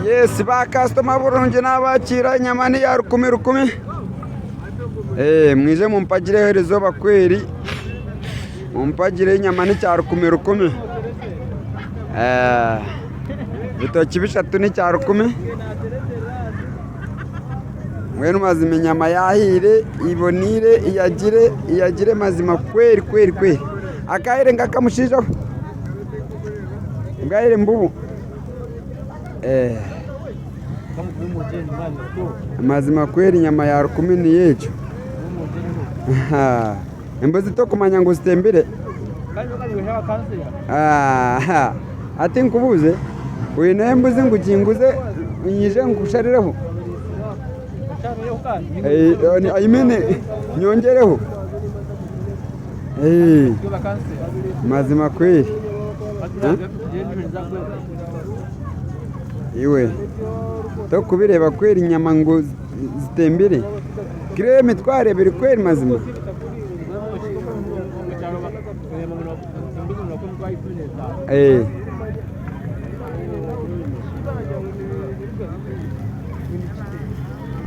Yes, ba customer burungi nabakira, enyama ni ya rukumi rukumi. Mwije mumpagireho eriizooba kweri, mumpagire enyama ni kya rukumi rukumi. Ebitookye bishatu ni kya rukumi. Mbwenu mazima enyama yahiire, eboneire, eyagire, eyagire mazima kweri kweri kweri. Akahire nk'akamushaija bwahire mbubu. Mazima kweri enyama ya rukumi niyo egyo. Embuzi tokumanya ngu zitembire. Hati nkubuuze, oine embuzi ngu ginguze nyije nkusharireho? I mean nyongyereho? Mazima kweri. Iwe tokubireeba kweri enyama ngu zitembire? Kiro emitwaro ebiri kweri mazima?